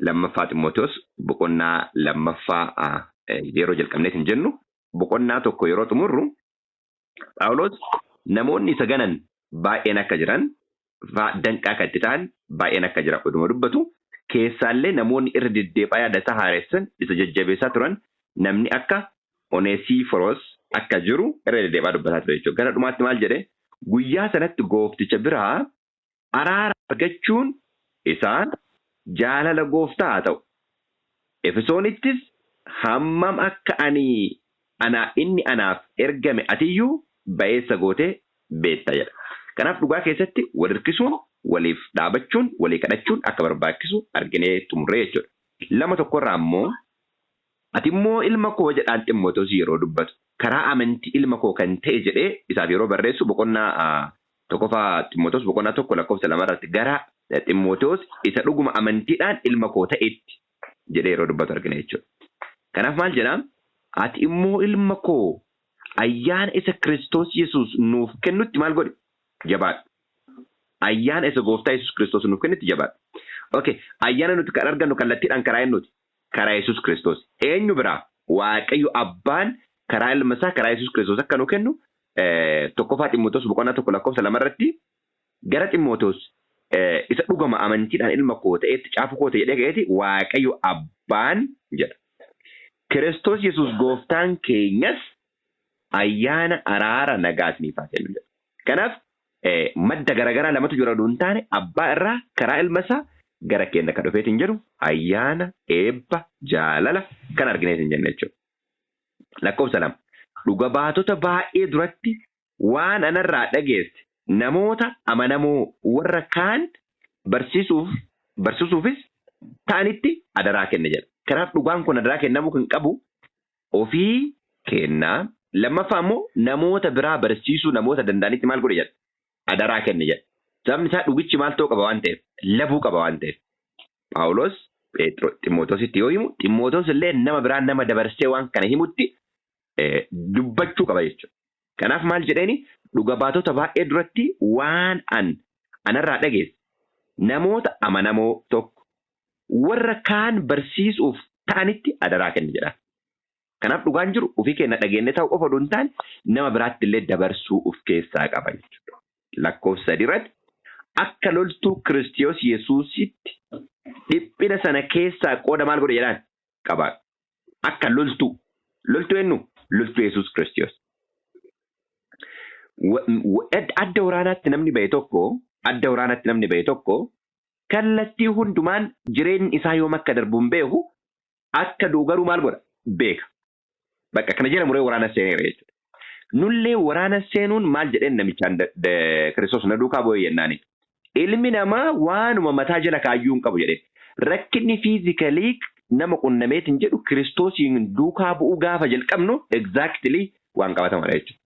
Lammaffaa Ximootiyoos boqonnaa lammaffaa yeroo jalqabneet hin jennu, boqonnaa tokko yeroo xumurru, Phaawulos namoonni isa ganan baay'een akka jiran, danqaa kan itti ta'an baay'een akka jiran oduma dubbatu, keessaallee namoonni irra deddeebi'aa yaada isaa haaressan, isa jajjabeessaa turan, namni akka Oneesiforos akka jiru irra deddeebi'aa dubbataa ture jechuudha. Gara dhumaatti maal jedhe? Guyyaa sanatti goofticha biraa araara argachuun isaa jaalala gooftaa haa ta'u. Efesoonittis hammam akka ani anaa inni anaaf ergame atiyyuu ba'eessa gootee beetta jedha. Kanaaf dhugaa keessatti wal hirkisuun, waliif dhaabachuun, walii kadhachuun akka barbaachisu arginee xumurree jechuudha. 2:1 irraa immoo, "Ati immoo ilma koo," jedhaan Ximootoos yeroo dubbatu, karaa amantii ilma koo kan ta'e jedhee isaaf yeroo barreessu, boqonnaa tokkoffaa Ximootoos boqonnaa 1 lakkoofsa 2 irratti, gara Ximootoos isa dhuguma amantiidhaan ilma koo ta'etti jedhee yeroo dubbatu argina jechuudha. Kanaaf maal jedhaa? "Ati immoo ilma koo, ayyaana isa Kiristoos Yesuus nuuf kennutti maal godhi? Jabaadhu." Ayyaana isa gooftaa Yesuus Kiristoos nuuf kennutti jabaadhu. Okay, ayyaana nuti kan argannu kallattiidhaan karaa eenyuti? Karaa Yesuus Kiristoos. Eenyu biraa? Waaqayyo abbaan karaa ilma isaa, karaa Yesuus Kiristoos akka nu kennu, tokkoffaa Ximootoos boqonnaa 1 lakkoofsa 2 irratti, gara Ximootoos isa dhugama amantiidhaan ilma koo ta'etti, caafu koo ta'e jedhee ka'eeti, Waaqayyo abbaan jedha. Kiristoos Yesuus gooftaan keenyas ayyaana, araara, nagaa isiniif haa kennu jedha. Kanaaf madda garaagaraa lamatu jira oduu hin taane, abbaa irraa karaa ilma isaa gara keenya kan dhufeetiin jedhu ayyaana, eebba, jaalala kan argineetiin jenna jechuudha. Lakkoofsa 2. "Dhuga baatota baay'ee duratti waan anarraa dhageesse namoota amanamoo warra kaan barsiisuufis ta'anitti adaraa kenne" jedha. Kanaaf dhugaan kun adaraa kennamuu kan qabu ofii kennaa, lammaffaa immoo namoota biraa barsiisuu namoota danda'anitti maal godhe jedha? Adaraa kenne jedha. Sababni isaa dhugichi maal ta'uu qaba waan ta'eef? Labuu qaba waan ta'eef. Phaawulos Ximootositti yoo himu, Ximootos illee nama biraa nama dabarsee waan kana himutti dubbachuu qaba jechuudha. Kanaaf maal jedheeni? "Dhuga baatota baay'ee duratti waan anarraa dhageesse namoota amanamoo tokko warra kaan barsiisuuf ta'anitti adaraa kenne" jedha. Kanaaf dhugaan jiru ofii keenya dhageenye ta'uu qofa oduu hin taane, nama biraatti illee dabarsuu of keessaa qaba jechuudha. Lakkoofsa 3 irratti, "Akka loltuu Kiristoos Yesuusitti dhiphina sana keessaa qooda maal godhe jedhaan qabaadhu." Akka loltuu. Loltuu eenyu? Loltuu Yesuus Kiristoos. Adda waraanaatti namni ba'e tokko kallattii hundumaan jireenyi isaa yoom akka darbu hin beeku, akka du'u garuu maal godha? Beeka. Bakka kana jala muree waraana seeneera jechuudha. Nullee waraana seenuun maal jedheen namichaan Kiristoos na duukaa bu'ee jennaani? "Ilmi namaa waanuma mataa jala kaayyuu hin qabu" jedheen. Rakkinni physical nama qunnameetiin jedhu Kiristoosiin duukaa bu'uu gaafa jalqabnu exactly waan qabatamaadha jechuudha.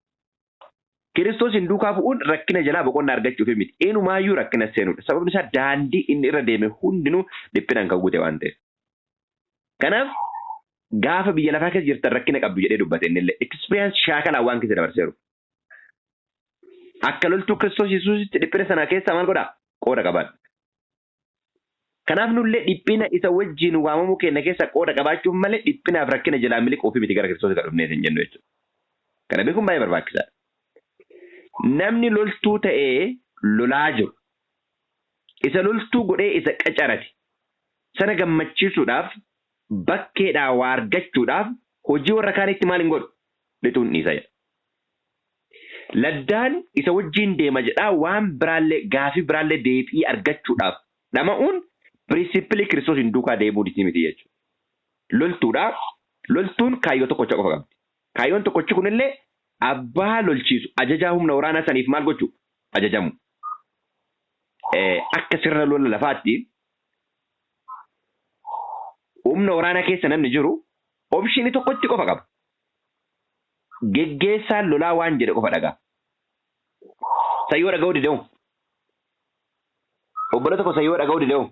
Kiristoosiin duukaa bu'uun rakkina jalaa boqonnaa argachuuf miti. Inumaayyuu rakkina seenuudha. Sababni isaa daandii inni irra deeme hundinuu dhiphinaan kan guute waan ta'eef. Kanaaf gaafa biyya lafaa keessa jirtan rakkina qabdu jedhee dubbate innillee. Experience, shaakalaa waan keessa dabarseeru. Akka loltuu Kiristoos Yesuusitti dhiphina sana keessaa maal godhaa? Qooda qabaadha. Kanaaf nullee dhiphina isa wajjin waamamuu keenya keessa qooda qabaachuuf malee dhiphinaaf rakkina jalaa miliquuf miti gara Kiristoos kan dhufnee hin jennu jechuudha. Kana beekuun baay'ee barbaachisaadha. Namni loltuu ta'ee lolaa jiru isa loltuu godhee isa qacarate sana gammachiisuudhaaf, bakkeedhaa waa argachuudhaaf hojii warra kaanitti maal hin godhu? Lixuun dhiisa jedha. Laddaan isa wajjin deema jedhaa waan biraallee, gaafii biraallee deebii argachuudhaaf dhama'uun principle Kiristoos hin duukaa deemuu miti jechuudha. Loltuudhaaf loltuun kaayyoo tokkocha qofa qabdi. Kaayyoon tokkochi kunillee abbaa lolchiisu, ajajaa humna waraanaa saniif maal gochuu? Ajajamu. Akka sirna lola lafaatti humna waraanaa keessa namni jiru option tokkotti qofa qaba. Geggeessaan lolaa waan jedhe qofa dhagaa. Sayyoo dhaga'uu dida'u. Obboleessa tokko sayyoo dhaga'uu dida'u.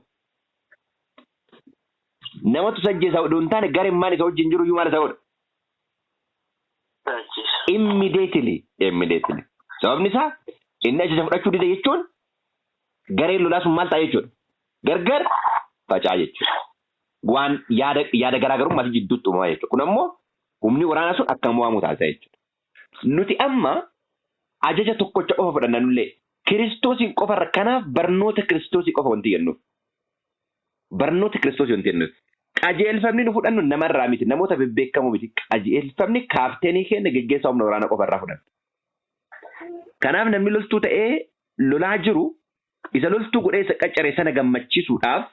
Namatu sajjeessa oduu hin taane, gareen maal isa wajjin jiru iyyuu maal isa godha? Immediately. Immediately. Sababni isaa inni ajaja fudhachuu dide jechuun gareen lolaa sun maal ta'a jechuudha? Gargar facaa jechuudha. Waan yaada yaada garaagarummaa jidduutti uumamaa jechuudha. Kun ammoo humni waraanaa sun akka mo'amu taasisa jechuudha. Nuti amma ajaja tokkocha qofa fudhanna nullee Kiristoosiin qofarra kanaaf barnoota Kiristoosii qofa wanti jennuuf. Barnoota Kiristoosii wanti jennuuf. Qajeelfamni nu fudhannu namarraa miti namoota bebbeekamoo miti qajeelfamni kaapteenii keenya geggeessaa humna waraanaa qofarraa fudhanna. Kanaaf namni loltuu ta'ee lolaa jiru isa loltuu godhee isa qaccare sana gammachiisuudhaaf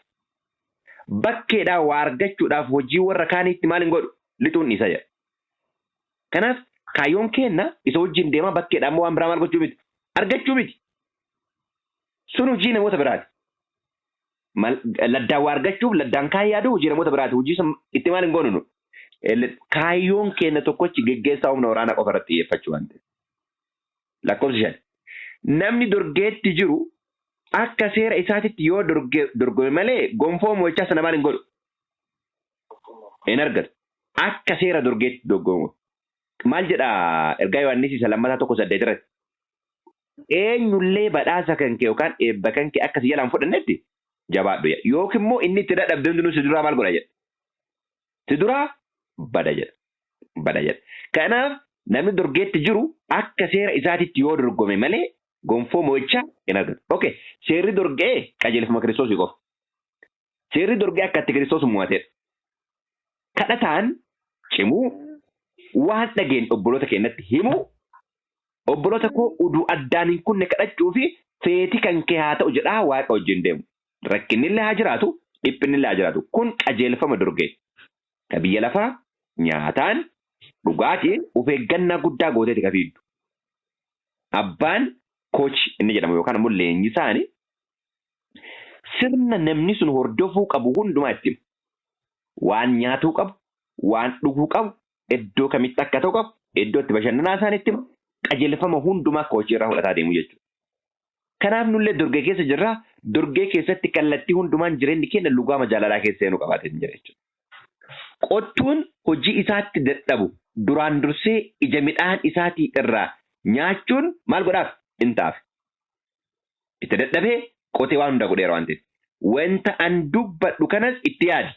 bakkeedhaa waa argachuudhaaf hojii warra kaaniitti maal hin godhu lixuun dhiisa jedha. Kanaaf kaayyoon keenna isa wajjin deemaa bakkeedhaa immoo waan biraa maal gochuu miti argachuu miti. Sun hojii namoota biraati. Laddaan waa argachuuf laddaan kaan yaadu hojii namoota biraati. Hojii sun itti maal hin goonu nu. Kaayyoon keenya tokkochi geggeessaa humna waraanaa qofa irratti xiyyeeffachuu waan ta'eef. Lakkoofsa 5. Namni dorgeetti jiru akka seera isaatitti yoo dorgome malee gonfoo mo'ichaa sana maal hin godhu? Hin argatu. Akka seera dorgeetti dorgomu. Maal jedha ergaa Yohaannis isa lammataa 1:8 irratti? Eenyullee badhaasa kan kee yookaan eebba kan kee akka si jalaan fudhannetti jabaadhu jedha. Yookiin immoo inni itti dadhabde hundinuu si duraa maal godha jedha? Si duraa bada jedha. Bada jedha. Kanaaf namni dorgeetti jiru akka seera isaatitti yoo dorgome malee gonfoo mo'ichaa hin argatu. Okay, seerri dorgee qajeelfama Kiristoosii qofa. Seerri dorgee akka itti Kiristoos mo'atedha. Kadhataan cimuu, waan dhageen obboloota keenyatti himuu, obboloota koo uduu addaan hin kunne kadhachuu fi feeti kan kee haa ta'u jedhaa Waaqa wajjin deemu. Rakkinnillee haa jiraatu, dhiphinnillee haa jiraatu. Kun qajeelfama dorgeeti. Ka biyya lafaa nyaataan, dhugaatiin of eeggannaa guddaa gooteeti ka fiiddu. Abbaan coach inni jedhamu yookaan ammoo leenjisaani sirna namni sun hordofuu qabu hundumaa itti hima. Waan nyaatuu qabu, waan dhuguu qabu, iddoo kamitti akka ta'u qabu, iddoo itti bashannanaa isaan itti hima. Qajeelfama hundumaa koochii irraa fudhataa deemu jechuudha. Kanaaf nullee dorgee keessa jirra. Dorgee keessatti kallattii hundumaan jireenyi keenya lugaama jaalalaa keessa seenuu qabaatee jira jechuudha. Qottuun hojii isaatti dadhabu duraan dursee ija midhaan isaatii irraa nyaachuun maal godhaaf? In ta'aaf. Itti dadhabee qotee waan hundaa godheera waan ta'eef. Wanta an dubbadhu kanas itti yaadi.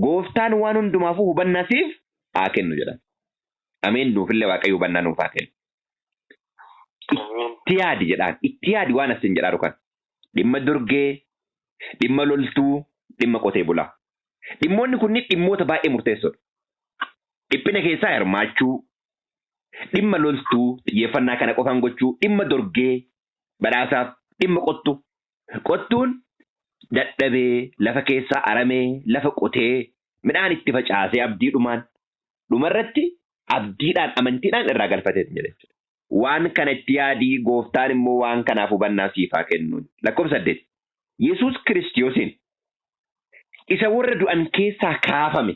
Gooftaan waan hundumaafuu hubannaa siif haa kennu jedhan. Ameen nuufillee Waaqayyo hubannaa nuuf haa kennu. Itti yaadi jedhaan. Itti yaadi waan asin jedhaa dhukan. Dhimma dorgee, dhimma loltuu, dhimma qotee bulaa. Dhimmoonni kunniin dhimmoota baay'ee murteessoodha. Dhiphina keessaa hirmaachuu, dhimma loltuu xiyyeeffannaa kana qofaan gochuu, dhimma dorgee badhaasaaf, dhimma qottu. Qottuun dadhabee lafa keessaa aramee lafa qotee midhaan itti facaasee abdiidhumaan dhumarratti abdiidhaan amantiidhaan irraa galfatee jedha jechuudha. Waan kana itti yaadii gooftaan immoo waan kanaaf hubannaa siif haa kennu. Lakkoofsa 8. Yesuus Kiristiyoosiin isa warra du'an keessaa kaafame.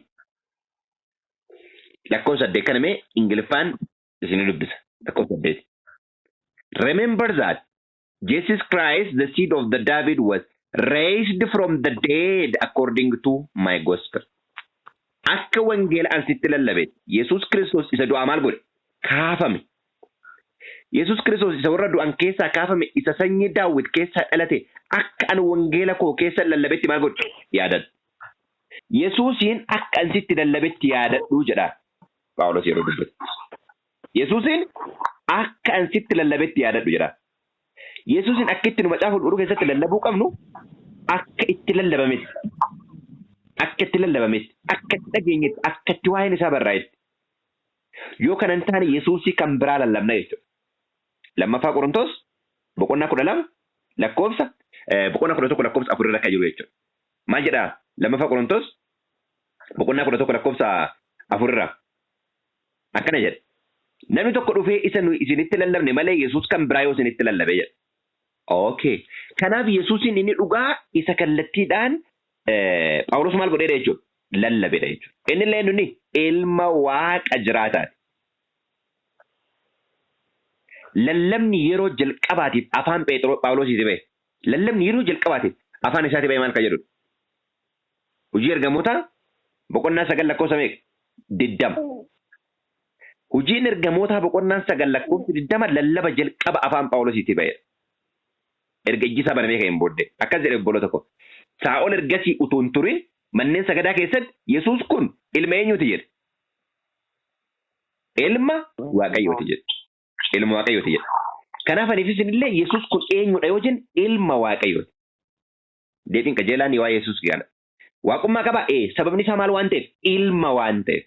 Lakkoofsa 8 kana mee Ingiliffaan isinii dubbisa. Lakkoofsa 8. Remember that Jesus Christ, the seed of the David, was raised from the dead according to my gospel. Akka wangeela an sitti lallabe Yesuus Kiristoos isa du'aa maal godhe? Kaafame. Yesuus Kiristoos isa warra du'an keessaa kaafame isa sanyii Daawit keessaa dhalate akka an wangeela koo keessa lallabetti maal godhe? Yaadadhu. Yesuusiin akka an sitti lallabetti yaadadhu jedha Phaawulos yeroo dubbatu. Yesuusiin akka an sitti lallabetti yaadadhu jedha. Yesuusiin akka itti nu macaafa qulqulluu keessatti lallabuu qabnu akka itti lallabametti, akka itti lallabametti, akka itti dhageenyetti, akka itti waa'een isaa barraa'etti. Yoo kana hin taane Yesuusii kan biraa lallabna jechuudha. Lammaffaa Qorontos boqonnaa 12 lakkoofsa boqonnaa 11 lakkoofsa 4 irra akka jiru jechuudha. Maal jedha lammaffaa Qorontos boqonnaa 11 lakkoofsa 4 irra? Akkana jedha. Namni tokko dhufee isa nuyi isinitti lallabne malee Yesuus kan biraa yoo isinitti lallabe jedha. Okay. Kanaaf Yesuusiin inni dhugaa isa kallattiidhaan Phaawulos maal godheedha jechuudha? Lallabedha jechuudha. Inni illee inni ilma Waaqa jiraataati. Lallabni yeroo jalqabaatiif afaan Pheexroo Phaawulosiiti ba'e. Lallabni yeroo jalqabaatiif afaan isaatii ba'e maal kan jedhudha? Hojii ergamootaa boqonnaa 9 lakkoofsa meeqa? 20. Hojiin ergamootaa boqonnaan 9 lakkoofsi 20 lallaba jalqaba afaan Phaawulosiitii ba'edha. Erga ijji isaa banamee ka'een booddee. Akkas jedhe obboloota koo. Saa'ol ergasii utuu hin turin Manneen sagadaa keessatti Yesuus kun ilma eenyuuti jedhe? Ilma Waaqayyooti jedhe. Ilma Waaqayyooti jedhe. Kanaaf aniif isinillee Yesuus kun eenyudha yoo jenne ilma Waaqayyooti. Deebiin qajeelaan waa'ee Yesuus kana. Waaqummaa qabaa? Ee, sababni isaa maal waan ta'eef? Ilma waan ta'eef.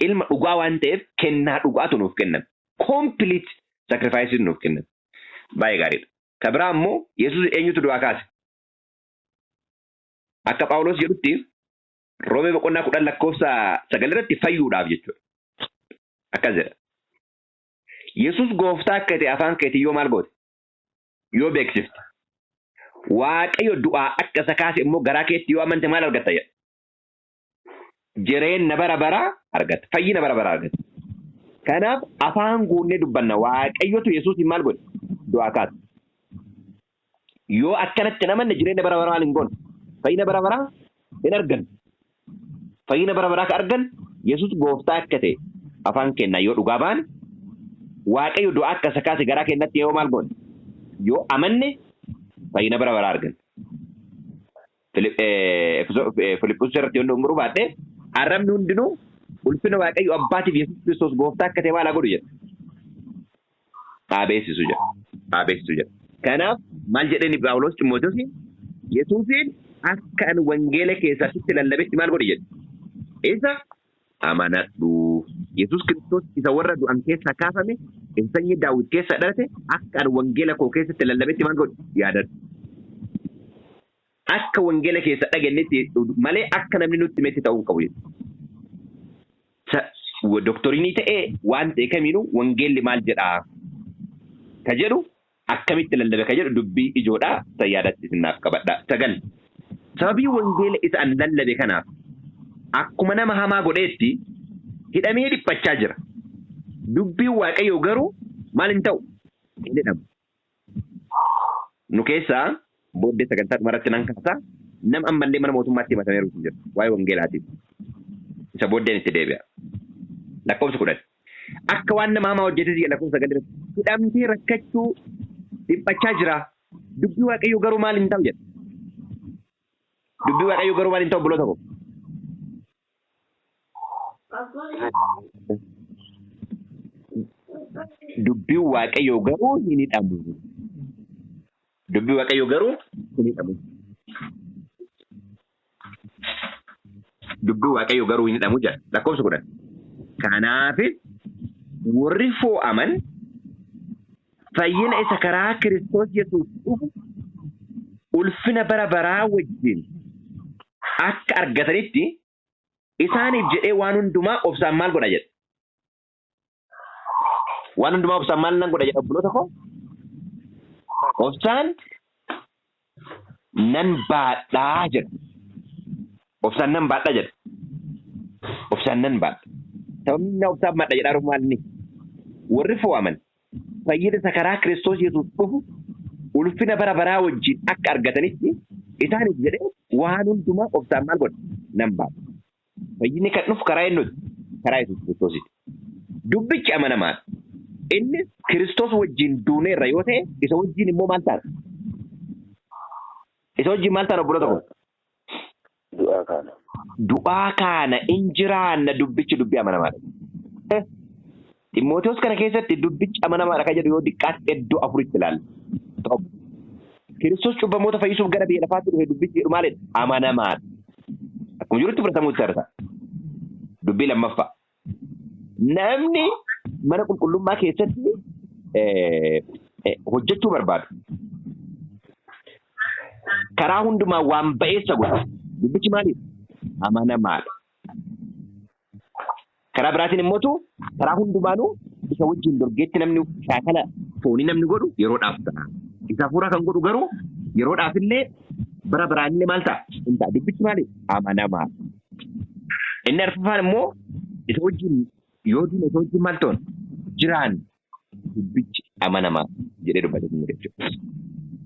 Ilma dhugaa waan ta'eef kennaa dhugaatu nuuf kenname. Complete sacrifice nuuf kenname. Baay'ee gaariidha. Ka biraa immoo Yesuus eenyutu du'aa kaase? Akka Phaawulos jedhutti Roomee boqonnaa 10 lakkoofsa 9 irratti fayyuudhaaf jechuudha. Akkas jedha. Yesuus gooftaa akka ta'e afaan keetiin yoo maal goote? Yoo beeksifte. Waaqayyo du'aa akka isa kaase immoo garaa keetti yoo amante maal argatta jedha. Jireenna bara baraa argatta. Fayyina bara baraa argatta. Kanaaf afaan guunnee dubbanna. Waaqayyotu Yesuusiin maal godhe? Du'aa kaase. Yoo akkanatti hin amanne jireenya bara baraa maal hin goone? Fayyina bara baraa hin argannu. Fayyina bara baraa ka argan Yesuus gooftaa akka ta'e afaan keenyaa yoo dhugaa baane Waaqayyo du'aa akka isa kaase garaa keenyatti yoo maal goone? Yoo amanne fayyina bara baraa arganna. Filiphuus irratti yoon dogongoruu baadhe arrabni hundinuu ulfina Waaqayyo Abbaatiif Yesuus Kiristoos gooftaa akka ta'e maal haa godhu jedha. Haa beeksisu jedha. Haa beeksisu jedha. Kanaaf maal jedheen Phaawulos Ximootewoosiin Yesuusiin akka ani wangeela keessaa sitti lallabetti maal godhi jedhe. Isa amanadhu. Yesuus Kiristoos isa warra du'an keessaa kaafame, isa sanyii Daawit keessaa dhalate, akka ani wangeela koo keessatti lallabetti maal godhi? Yaadadhu. Akka wangeela keessa dhageenyetti malee akka namni nutti himetti ta'uu hin qabu jechuudha. Doktorinii ta'ee waan ta'e kamiinuu wangeelli maal jedhaa ka jedhu akkamitti lallabe ka jedhu dubbii ijoodha san yaadatti isin naaf qabadha. 9 sababii wangeela isa an lallabe kanaaf akkuma nama hamaa godheetti hidhamee dhiphachaa jira. Dubbiin Waaqayyoo garuu maal hin ta'u? Hin hidhamu. Nu keessaa booddee sagantaa dhumarratti nan kaasa. Nama ammallee mana mootummaatti himatameeru hin jiru. Waa'ee wangeelaatiif. Isa booddeen itti deebi'a. Lakkoofsa 10. Akka waan nama hamaa hojjeteeti jedha lakkoofsa 9 irratti. Hidhamtee rakkachuu dhiphachaa jira. Dubbii Waaqayyoo garuu maal hin ta'u jedha. Dubbii Waaqayyoo garuu maal hin ta'u obboloota koo. Dubbiin Waaqayyoo garuu hin hidhamu. Dubbii Waaqayyoo garuu hin hidhamu. Dubbii Waaqayyoo garuu hin hidhamu jedha. Lakkoofsa 10. Kanaafis warri foo'aman fayyina isa karaa Kiristoos Yesuus dhufu ulfina bara baraa wajjin akka argatanitti isaaniif jedhee waan hundumaa obsaan maal godha jedha. Waan hundumaa obsaan maal nan godha jedha obboloota koo? Obsaan nan baadhaa jedha. Obsaan nan baadha jedha. Obsaan nan baadha. Sababni inni obsaan baadha jedhaa maal inni? Warri fo'aman fayyina isa karaa Kiristoos Yesuus dhufu ulfina bara baraa wajjin akka argatanitti isaaniif jedhee waan hundumaa obsaan maal godha? Nan baadha. Fayyinni kan dhufu karaa eenyuti? Karaa Yesuus Kiristoosiiti. Dubbichi amanamaadha. Innis Kiristoos wajjin duuneerra yoo ta'e isa wajjin immoo maal taana? Isa wajjin maal taana obboloota koo? Du'aa kaana. Du'aa kaana in jiraanna dubbichi dubbii amanamaadha. Ximootewoos kana keessatti dubbichi amanamaadha kan jedhu yoo diqqaatti iddoo afuritti ilaalla. Tokko. Kiristoos cubbamoota fayyisuuf gara biyya lafaatti dhufe dubbichi jedhu maalidha? Amanamaadha. Akkuma jirutti fudhatamuu itti sarara. Dubbii lammaffaa. Namni mana qulqullummaa keessatti hojjechuu barbaadu karaa hundumaa waan ba'eessa godha. Dubbichi maaliif? Amanamaadha. Karaa biraatiin immootu karaa hundumaanuu isa wajjin dorgeetti namni shaakala foonii namni godhu yeroodhaaf ta'a. Isa hafuuraa kan godhu garuu yeroodhaaf illee bara baraan illee maal ta'a? Hin ta'a. Dubbichi maali? Amanamaa. Inni arfaffaan immoo isa wajjin yoo duune isa wajjin maal ta'uun jiraan dubbichi amanamaa jedhee dubbate kun jechuudha.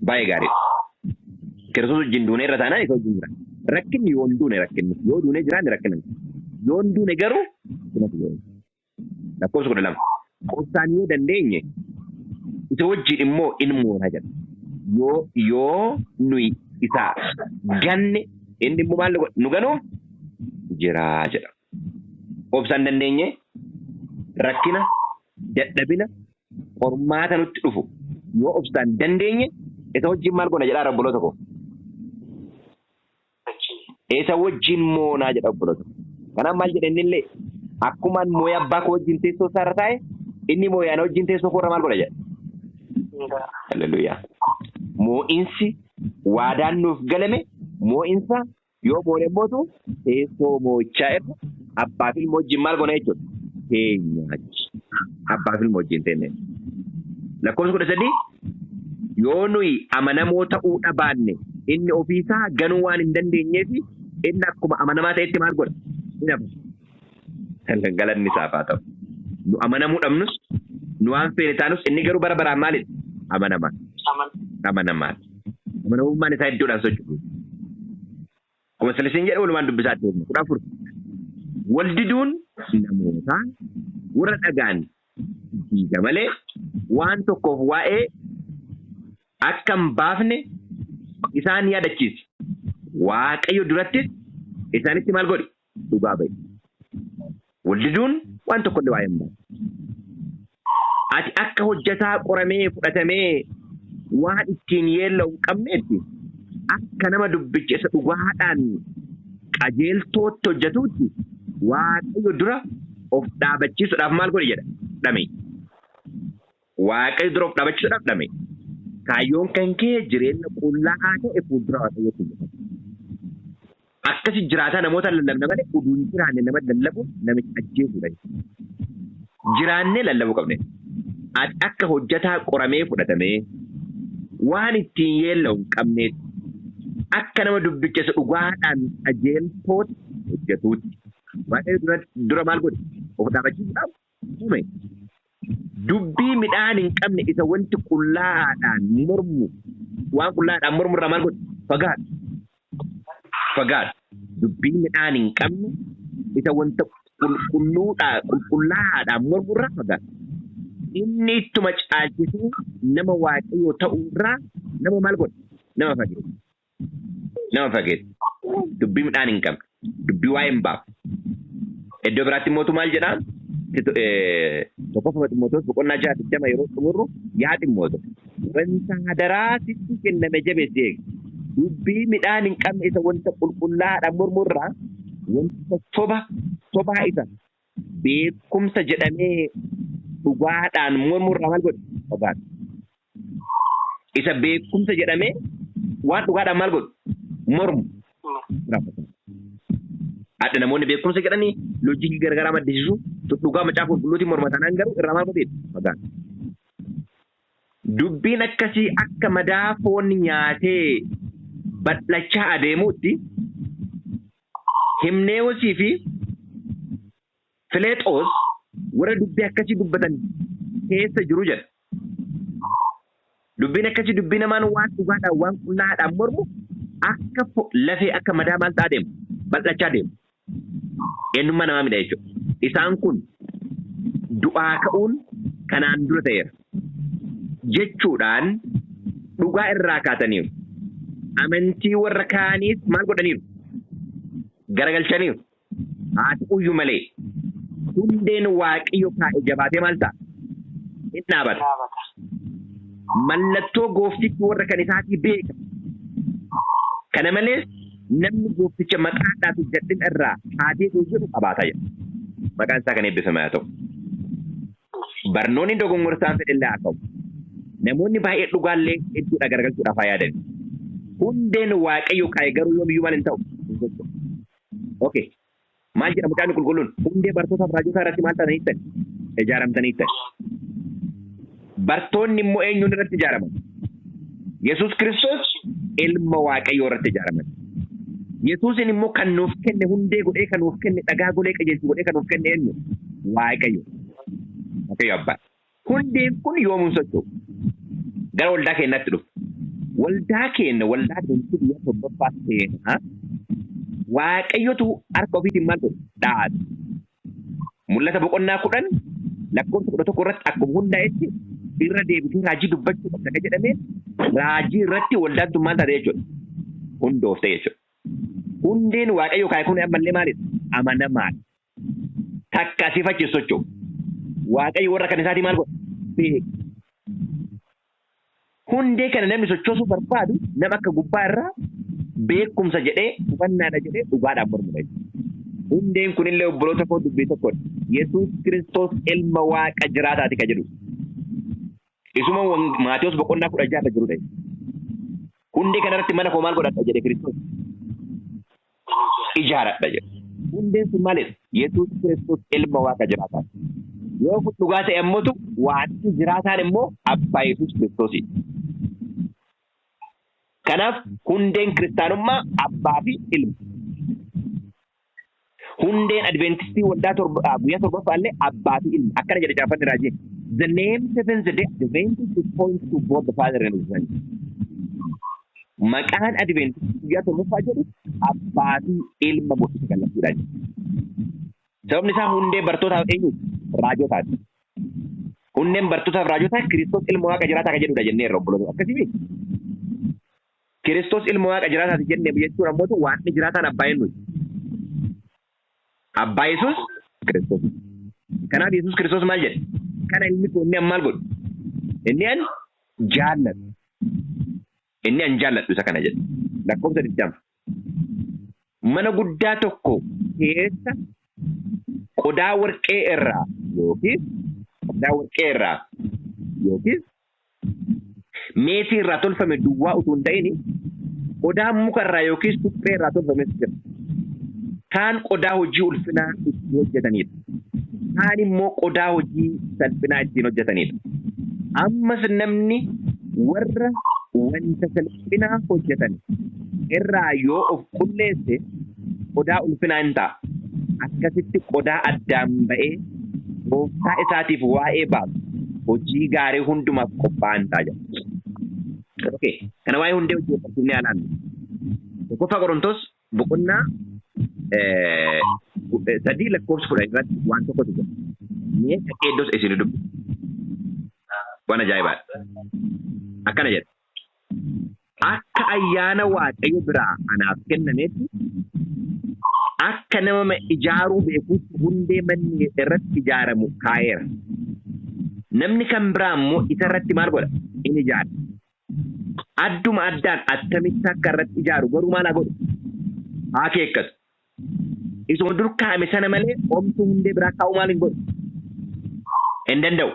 Baay'ee gaariidha. Kiristoos wajjin duune irra taanaan isa wajjin jira. Rakkinni yoo hin duune rakkinni yoo duune jiraanne rakkina. Yoo hin duune garuu rakkinatu yoo Lakkoofsa 12. Obsaan yoo dandeenye isa wajjin immoo in moona jedha. Yoo yoo nuyi isa ganne inni immoo maal nu godha? Nu ganuuf jiraa jedha. Obsaan dandeenye rakkina, dadhabina, qormaata nutti dhufu yoo obsaan dandeenye isa wajjin maal goona jedhaa obboloota koo. Isa wajjin moonaa jedha obboloota koo. Kanaaf maal jedha inni illee akkumaan moo'ee abbaa koo wajjin teessoo isaa irra taa'e inni moo'ee ana wajjin teessoo koo irra maal godha jedha. Halleluuyaa. Moo'insi waadaan nuuf galame moo'insa yoo moone immootu teessoo moo'ichaa irra abbaa fi ilma wajjin maal goona jechuudha. Teenya achi. Abbaa fi ilma wajjin teenya. Lakkoofsa 13 yoo nuyi amanamoo ta'uu dhabaanne inni ofiisaa ganuu waan hin dandeenyeef inni akkuma amanamaa ta'etti maal godha? Hin hafa. Galanni isaaf haa ta'u. Nu amanamuu dhabnus, nu waan feene taanus inni garuu bara baraan maalidha? Amanamaa. Amanamaa. Amanamummaan isaa iddoodhaan socho'u. Akkuma sila jedhe walumaan dubbisaa deemna. 14. Wal diduun namootaa warra dhagaan diiga malee waan tokkoof waa'ee akka hin baafne isaan yaadachiisi. Waaqayyo durattis isaanitti maal godhi? Dhugaa ba'i. Wal diduun waan tokkollee waa'ee hin baafne. Ati akka hojjetaa qoramee fudhatamee waan ittiin yeella'u hin qabneetti akka nama dubbicha isa dhugaadhaan qajeeltootti hojjetuutti Waaqayyo dura of dhaabachiisuudhaaf maal godhi jedha? Dhame. Waaqayyo dura of dhaabachiisuudhaaf dhame. Kaayyoon kan kee jireenya qullaa'aa ta'e fuuldura Waaqayyootti hojjetama. Akkasi jiraataa namoota lallabna malee uduu hin jiraanne nama lallabuun namicha ajjeesuudha. Jiraannee lallabuu qabne. Ati akka hojjetaa qoramee fudhatamee waan ittiin yeella'u hin qabneetti akka nama dubbicha isa dhugaadhaan qajeeltootti hojjetuutti. Waaqayyo dura maal godhe? Of dhaabachiisuudhaaf uume. Dubbii midhaan hin qabne isa wanti qullaa'aadhaan mormu waan qullaa'aadhaan mormu irraa maal godhe? Fagaadhu. Fagaadhu. Dubbii midhaan hin qabne isa wanta qulqulluudhaa qulqullaa'aadhaan mormu irraa fagaadhu. Inni ittuma caalchisee nama Waaqayyoo ta'uu irraa nama maal godha? Nama fageessa. Nama fageessa. Dubbii midhaan hin qabne. Dubbii waa'ee hin baafne. Iddoo biraatti immoo maal jedhaa? Tokkoffaa Ximootoos boqonnaa 6:20 yeroo xumurru, yaa Ximootoos, wanta hadaraa sitti kenname jabeessi eegi. Dubbii midhaan hin qabne isa wanta qulqullaa'aadhaan mormu irraa, wanta soba sobaa isa beekumsa jedhamee dhugaadhaan mormu irraa maal godhi? Fagaadhu. Isa beekumsa jedhamee waan dhugaadhaan maal godhu? Mormu. Irraa fagaadhu. Adda namoonni beekumsa jedhanii loojikii garagaraa maddisiisu, dhugaa macaafa qulqulluutiin morma taanaan garuu irraa maal godheedha? Fagaadhu. Dubbiin akkasii akka madaa foon nyaatee bal'achaa adeemuutti Himneewosii fi Fileexoos warra dubbii akkasii dubbatan keessa jiru jedha. Dubbiin akkasii dubbii namaan waan dhugaadhaan waan qullaa'aadhaan mormu akka lafee akka madaa maal ta'aa deema? Bal'achaa deema. Eenyummaa namaa midha jechuudha. Isaan kun du'aa ka'uun kanaan dura ta'eera jechuudhaan dhugaa irraa kaataniiru. Amantii warra kaaniis maal godhaniiru? Garagalchaniiru. Haa ta'uyyuu malee hundeen Waaqayyo kaa'e jabaatee maal ta'a? Hin dhaabata. Dhaabata. Mallattoo gooftichi warra kan isaatii beeka. Kana malees namni goofticha maqaadhaa fi jal'ina irraa haa deebi'u jedhu qabaata jedha. Maqaan isaa kan eebbifame haa ta'u. Barnoonni dogongorsaan fedhellee haa ta'u. Namoonni baay'ee dhugaallee hedduudha garagalchuudhaaf haa yaadan. Hundeen Waaqayyo kaa'e garuu yoomiyyuu maal hin ta'u? Hin socho'u. Okay. Maal jedha Macaafni Qulqulluun? Hundee bartootaaf raajotaa irratti maal taatanii jettan? Ijaaramtanii jettan. Bartoonni immoo eenyuun irratti ijaaraman? Yesuus Kiristoos ilma Waaqayyoo irratti ijaaraman. Yesuusin immoo kan nuuf kenne, hundee godhee kan nuuf kenne, dhagaa golee qajeelchu godhee kan nuuf kenne eenyu? Waaqayyo. Waaqayyo Abbaa. Hundeen kun yoomuu hin socho'u. Gara waldaa keenyaatti dhufu. Waldaa keenya, waldaa Adventistii guyyaa torbaffaa seenaa Waaqayyotu harka ofiitiin maal godhe? Dhaabe. Mul'ata boqonnaa 10 lakkoofsa 11 irratti akkuma hundaa'etti irra deebitee raajii dubbachuu qabda kan jedhameen raajii irratti waldaan tun maal taate jechuudha? Hundoofte jechuudha. Hundeen Waaqayyo kaa'e kun ammallee maalidha? Amanamaadha. Takka asiif achi hin socho'u. Waaqayyo warra kan isaatii maal godha? Beeka. Hundee kana namni sochoosuu barbaadu nama akka gubbaa irraa beekumsa jedhee hubannaadha jedhee dhugaadhaan mormudha jechuudha. Hundeen kunillee obboloota koo dubbii tokkodha. Yesuus Kiristoos ilma Waaqa jiraataati ka jedhu. Isuma Maatewos boqonnaa 16 irra jirudha. Hundee kanarratti mana koo maal godhadha jedhe Kiristoos? Ijaaradha jedhe. Hundeen sun maalidha? Yesuus Kiristoos ilma Waaqa jiraataati. Yoo kun dhugaa ta'e ammotu Waaqni jiraataan immoo abbaa Yesuus Kiristoosiiti. Kanaaf hundeen kiristaanummaa abbaa fi ilma. Hundeen Adventistii waldaa guyyaa torbaffaa illee abbaa fi ilma. Akkana jedhe caaffanni raajii. The name Seventh Day Adventist points to both the Father and the Son. Maqaan Adventistii guyyaa torbaffaa jedhu abbaa fi ilma mul'isa kallattiidhaan. Sababni isaa hundee bartootaaf eenyu? Raajotaati. Hundeen bartootaaf raajotaa Kiristoos ilma Waaqa jiraataa kan jedhudha jenneerra obboloota. Akkasii miti? Kiristoos ilma Waaqa jiraataati jenne jechuun ammoo Waaqni jiraataan abbaa eenyuti? Abbaa Yesuus Kiristoos. Kanaaf Yesuus Kiristoos maal jedhe? Kana ilmi koo inni an maal godhu? Inni an jaalladhu. Inni an jaalladhu isa kana jedhe. Lakkoofsa 20. Mana guddaa tokko keessa qodaa warqee irraa yookiis qodaa warqee irraa yookiis meetii irraa tolfame duwwaa utuu hin ta'in qodaa muka irraa yookiis suphee irraa tolfames jira. Kaan qodaa hojii ulfinaa ittiin hojjetanidha. Kaan immoo qodaa hojii salphinaa ittiin hojjetanidha. Ammas namni warra wanta salphinaa hojjetan irraa yoo of qulleesse qodaa ulfinaa in ta'a. Akkasitti qodaa addaan ba'ee gooftaa isaatiif waa'ee baasu hojii gaarii hundumaaf qophaa'aa in ta'a jedha. Okay. Kana waa'ee hundee hojii walqabsiifnee haa ilaallu. Tokkoffaa Qorontos boqonnaa 3 lakkoofsa 10 irratti waan tokkotu jira. Mee dhaqee iddoos isin dubbisu. Waan ajaa'ibaadha. Akkana jedha. Akka ayyaana Waaqayyo biraa anaaf kennametti akka nama ijaaruu beekuutti hundee manni irratti ijaaramu kaa'eera. Namni kan biraa immoo isa irratti maal godha? In ijaara. Adduma addaan attamitti akka irratti ijaaru garuu maal haa godhu? Haa akeekkatu. Isuma dur kaa'ame sana malee homtuu hundee biraa kaa'uu maal hin godhu? Hin danda'u.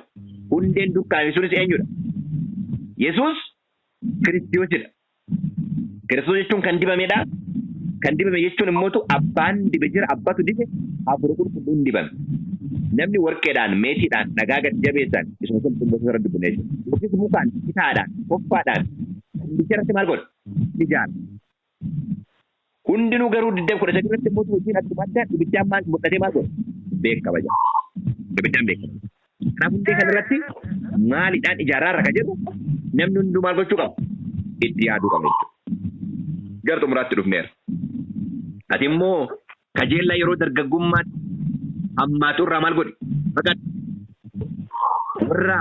Hundeen dur kaa'ame sunis eenyudha? Yesuus Kiristoosidha. Kiristoos jechuun kan dibamedha. Kan dibame jechuun immootu abbaan dibe jira, abbatu dibe, hafuura qulqulluun dibame. Namni warqeedhaan, meetiidhaan, dhagaa gad jabeessaan isuma sun qulqulluu irra dibame jechuudha. Yookiis mukaan, citaadhaan, hoffaadhaan hundicha irratti maal godha? Ijaara. Hundinuu garuu 20 13 irratti immoo hojiin adduma addaan ibiddaan maal mul'atee maal godha? Beekama jedha. Ibiddaan beekama. Kanaaf hundee kana irratti maalidhaan ijaaraarra ka jedhu namni hunduu maal gochuu qaba? Itti yaaduu qaba jechuudha. Gara xumuraatti dhufneera. Ati immoo kajeellaa yeroo dargaggummaatti hammaatu irraa maal godhi? Baqadhu. Warra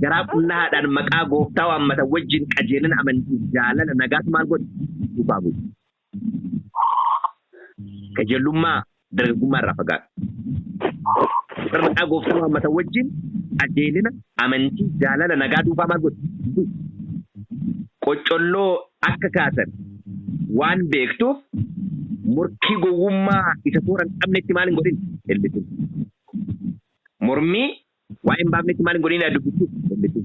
garaa qullaadhaan maqaa gooftaa waammatan wajjin qajeelina amantiif jaalala nagaas maal godhi? Duukaa bu'i. Qajeelummaa dargaggummaa irraa fagaadhu. Warra maqaa gooftaa waammatan wajjin qajeelina amantii jaalala nagaa duukaa maal godhi? Bu'i. Qoccolloo akka kaasan waan beektuuf morkii gowwummaa isa toora hin qabnetti maal hin godhin? Hin lixin. Mormii waa'ee hin baafnetti maal hin godhin? Dubbisuuf hin lixin.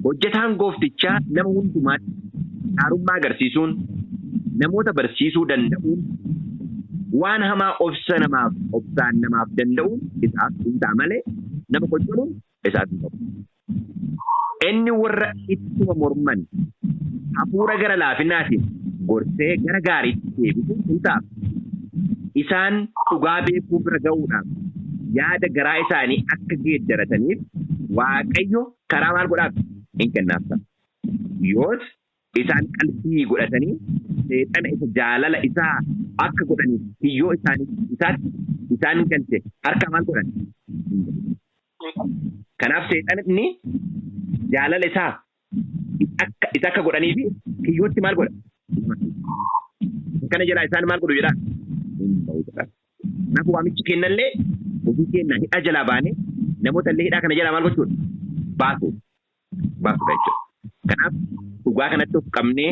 Hojjetaan gooftichaa nama hundumaatti gaarummaa agarsiisuun, namoota barsiisuu danda'uun, waan hamaa obsa namaaf obsaan namaaf danda'uun isaaf hin ta'a malee nama qoccoluun isaaf hin ta'u. Inni warra ittuma morman hafuura gara laafinaatiin gorsee gara gaariitti deebisuun hin ta'aaf. Isaan dhugaa beekuu bira ga'uudhaaf yaada garaa isaanii akka geeddarataniif Waaqayyo karaa maal godhaaf? In kennaaf ta'a. Yoos isaan qalbii godhatanii seexana isa jaalala isaa akka godhaniif kiyyoo isaanii isaatti isaan galche harkaa maal godhan? Hin ba'u. Kanaaf seexanni jaalala isaa isa akka godhaniifi kiyyootti maal godha? Kana jalaa isaan maal godhu jedhaa? Hin ba'u. jechuudha. Kanaaf waamichi kennallee ofii keenya hidhaa jalaa baanee namoota illee hidhaa kana jalaa maal gochuudha? Baasuudha. Baasuudha jechuudha. Kanaaf dhugaa kanatti of qabnee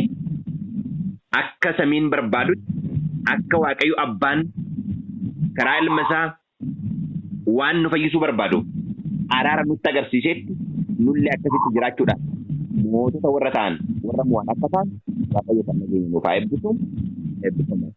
akka samiin barbaadutti, akka Waaqayyo Abbaan karaa ilma isaa waan nu fayyisuu barbaadu araara nutti agarsiisetti, nullee akkasitti jiraachuudhaan mootota warra ta'an, warra mo'an akka ta'an, Waaqayyo kan nageenya nuuf haa eebbisu. Eebbifamaa.